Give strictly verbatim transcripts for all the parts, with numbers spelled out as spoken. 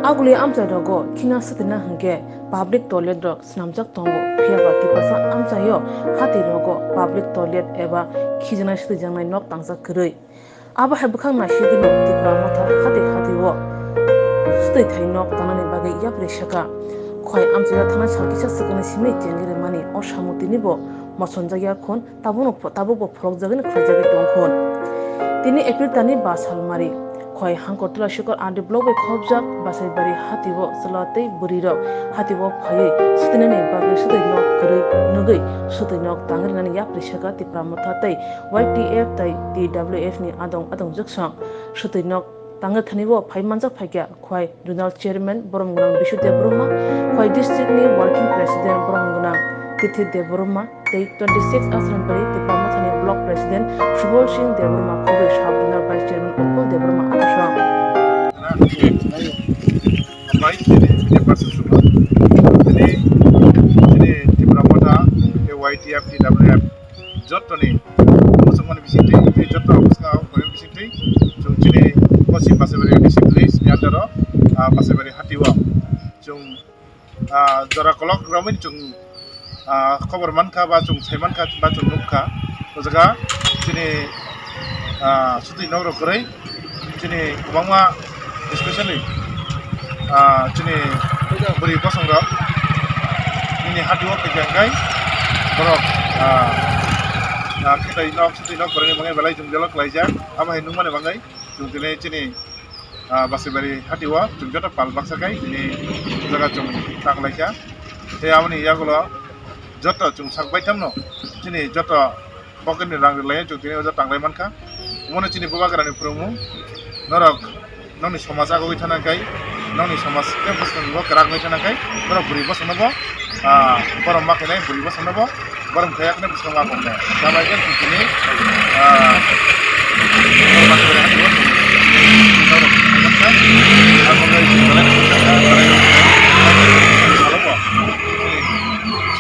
Aguli amchai rogo khina swtwina hwnkhe public toilet rok swnamjak tongo, phiya ba Tiprasa amchaio hati rogo public toilet eba khijaknai swtwijaknai nok tangjak kwrwi. Abo hai bwkhak naisigwino Tipra Motha hati hati o swtwi thai nok tangnani bagwi yapri sakha. Khwai amchaio thangnai sal kisa swkangni simi chengwi rwmani o samung tinibo mosonjakya khun, tabukno pho-, tabukbo pholokjagwino khlaijagwi tongkhun. Tini April talni ba salmari, Khwai Hangkor Tulashikhor R D block bai khobjak Basaibari hatio chwla tei bwrwirok hatio phaiwi swtwinani bagwi swtwi nok kwrwi nugwi swtwi nok tangwi rwnani yapri sakha Tipra Motha tei Y T F tei T W F ni adong adong jwksong. Swtwi nok tangwi thani o phai manjak phaikha Khwai Zonal Chairman borom gwnang Bishu Debbarma, Khwai District ni Working President borom gwnang Tithi Debbarma tei twenty six Asrambari Tipra Mothani Block President Subol Singh Debbarma, Khogwi Sub Zonal Vice Chairman Utpal Debbarma, Athasong. Bai, tini, tini, tini, tini Tipra Motha, tei Y T F, T W F, jottoni muchungmani bisingtwi, tei jotto bwskango koimani bisingtwi, chwng chini Poschim Basaibari A D C village ni under o, ah, Basaibari hatio chwng, ah, jora kolok romwi chwng, ah, khobor mankha ba chwng sai mankha ba chwng nukha. O jaga chini, ah, swtwi nok rok kwrwi. Chini kwbangma, especially, ah, chini bwrwi bosongrok nini hatio phaikha hwnkhe borok, ah, ah, khetai nok, swtwi nok kwrwini bagwi belai jwngjalo klaijak. Abo hai nukmani bagwi chwng tini chini, ah, Basaibari hatio chwng joto pal baksa khai tini jaga chwng ta khlaikha. Tei aboni yagulo joto chwng sak baithamno chini joto pocket ni rang rwlai chwng tini o jaga tanglai mankha. Omono chini bubagrani phwrwngmung, norok nokni somaj agogwi thana khai, nokni somaj tei bwskango kwrak wngwi thana khai, norok bwrwi bosongno bo, ah, borom ma khainai bwrwi bosongno bo borom khaiya khwnai bwskango ma kongkha. Tamo khe chwng tini, ah, borom ma khainai.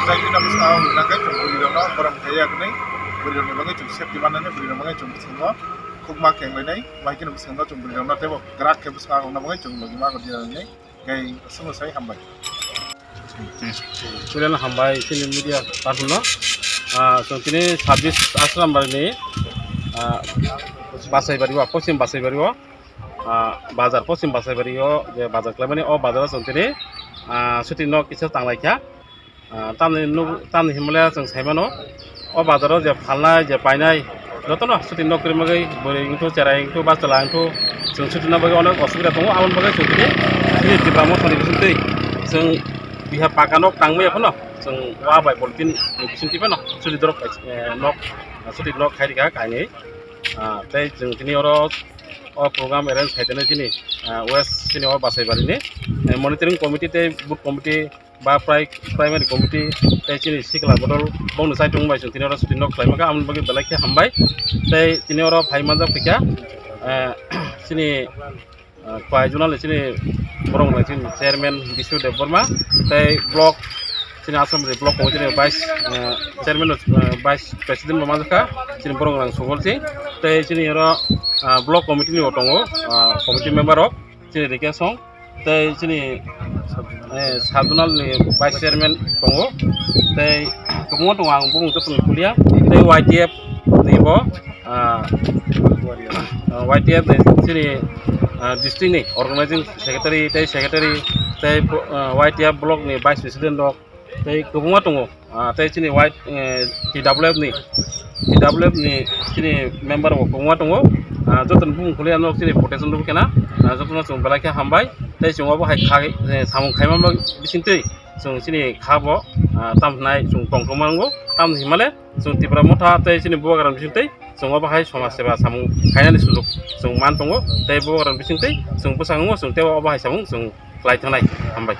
Khaiya khwnai bwrwi rokno borom khaiya khwnai bwrwi rokni bagwi chwng safety mannani bwrwi rok bagwi chwng bwskango khukma kenglainai, bahai kheno bwskango chwng bwrwi rokno teibo kwrak khe bwskango rokna bagwi chwng logi ma rwdi rwdi nai. Tei aswkno sai hambai. Channel hambai chini media person no. Ah, chwng tini sabbish Asrambari ni, ah, Basaibari o, Poschim Basaibari o, ah, bazar, Poschim Basaibari o je bazar khlaimani o bazar o chwng tini, ah, shooting no kisa tanglaikha. Ah, tamni nuk-, tamni himle chwng saimano, o bazaro je phalnai, je painai, jotono shooting nok kwrwi bagwi, bwrwi wngthu, cherai wngthu, bachwla wngthu, chwng shooting na bagwi onek osubida tongo, aboni bagwi chwng tini chini Tipra Mothani bisingtwi chwng biha paka nok tangmaya phano chwng wa bai polythene ni bisingtwi phano shooting dorok, eh, nok, shooting nok khai rikha kainwi. Ah, tei chwng tini oro o program arrange khai tonwi chini, ah, West chini o Basaibari ni, eh, monitoring committee tei booth committee ba pri-, primary committee tei chini sikla bodol bongni saitung bai chwng tini oro shooting nok khlai maka, aboni bagwi belai khe hambai. Tei tini oro phai manjak phaikha, eh, chini, eh, Khwai Zonal ni chini borok rok chini chairman Bishu Debbarma tei block chini Assembly block committee ni vice, eh, chairman, eh, vice president bo manjak kha chini borok rok Subol Singh tei chini oro, ah, block committee ni bo tongo, ah, committee member rok. Chini Rikesong, tei chini, eh, sub zonal ni vice chairman tongo, tei kwbangma tongo, ang bumung joto ni kulia, tei Y T F ni bo, ah, ah, Y T F ni chini, ah, district ni organizing secretary tei secretary, tei, ah, Y T F block ni vice president rok, tei kwbangma tongo. Ah, tei chini white, eh, T W F ni, T W F ni chini member bo kwbangma tongo. Ah, joto ni bumung khulya no chini protection rw khe na, ah, joto no chwng belai khe hambai. Tei chwng obo hai kha, eh, samung khaima bisingtwi chwng chini kha bo, ah, tam hwnai chwng tongthokma wngo. Tam hwnmale chwng Tipra Motha tei chini bubagra bisingtwi chwng obo hai somaj seba samung khainani sujuk chwng man tongo. Tei bubagra bisingtwi chwng bwskango chwng tei obo hai samung chwng khlai thangnai. Hambai.